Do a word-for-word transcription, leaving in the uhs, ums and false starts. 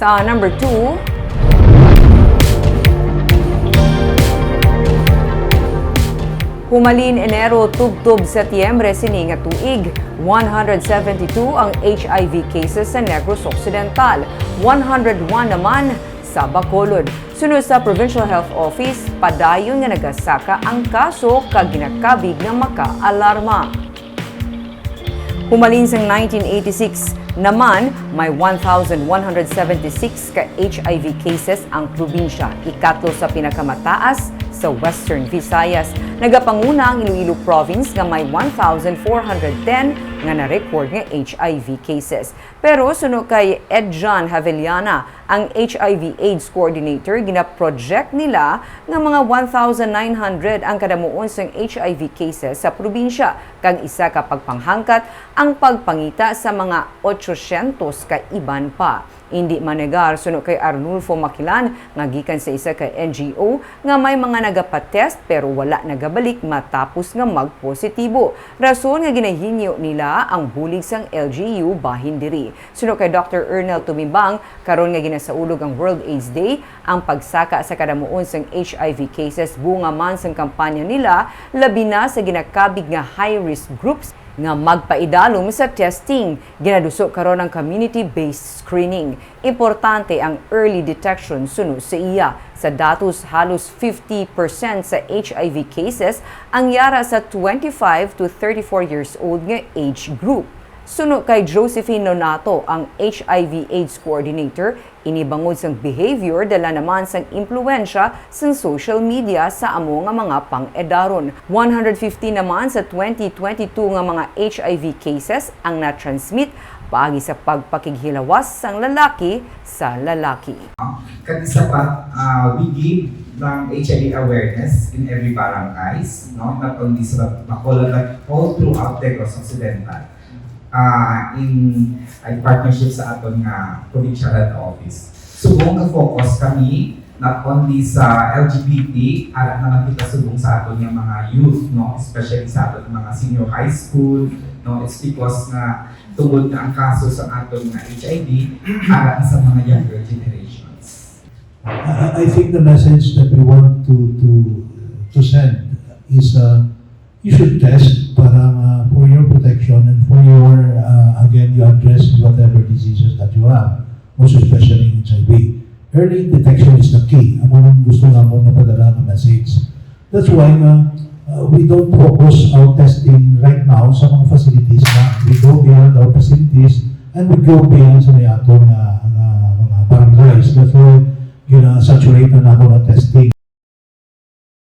Sa number two, humalin Enero tubtob Setyembre sini nga tuig, one hundred seventy-two ang H I V cases sa Negros Occidental, one hundred one naman sa Bacolod. Suno sa Provincial Health Office, padayon nga nagasaka ang kaso kag ginakabig nga makaalarma. Humalin sang nineteen eighty-six naman, may one thousand one hundred seventy-six ka H I V cases ang probinsya, ikatlo sa pinakamataas sa Western Visayas. Nagapanguna ang Iloilo Province nga may one thousand four hundred ten nga na-record nga H I V cases. Pero suno kay Edjan Havellana, ang H I V AIDS coordinator, gina-project nila nga mga one thousand nine hundred ang kadamuon sang H I V cases sa probinsya, kag isa ka pagpanghangkat ang pagpangita sa mga ochocientos ka iban pa. Indi manegar, suno kay Arnulfo Maquilan, nga gikan sa isa ka N G O, nga may mga nagapatest pero wala nagabalik matapos nga magpositibo, rason nga ginahingyo nila ang bulig sang L G U bahin diri. Suno kay Doctor Ernel Tumimbang, karon nga ginasaulog ang World AIDS Day, ang pagsaka sa kadamuon sang H I V cases bunga man sang kampanya nila, labi na sa ginakabig nga high-risk groups nga magpaidalom sa testing. Ginaduso karon ang community-based screening. Importante ang early detection, suno sa iya. Sa datos, halos fifty percent sa H I V cases ang yara sa twenty-five to thirty-four years old nga age group. Suno kay Josephine Nonato, ang H I V AIDS coordinator, ini bangod sang behavior dala naman sang impluwensya sang social media sa amo nga mga pang-edaron. One hundred fifty naman sa twenty twenty-two nga mga H I V cases ang na-transmit paagi sa pagpakighilawas sang lalaki sa lalaki. Kag isa pa, ah, we give ng H I V awareness in every barangays, no? Not only sa Bacolod, but all throughout Negros Occidental. Ah, in, in partnership sa aton nga provincial health office. Subong ka-focus kami not only sa L G B T, ara naman kita subong sa aton nga mga youth, no? Especially sa aton mga senior high school, no? It's because nga tungod nga ang kaso sa aton nga H I V, ara na sa mga younger generations. I, I think the message that we want to to to send is uh, you should test para uh, for your protection and for your uh, again you address whatever diseases that you have, most especially in H I V. Early detection is the key. Amo nang gusto namon nga padala nga message. That's why nga uh, we don't focus our testing right now sa mga facilities na we go beyond our facilities and we go beyond sa may aton nga, nga mga barangays. That's why gina-saturate na nato ang testing.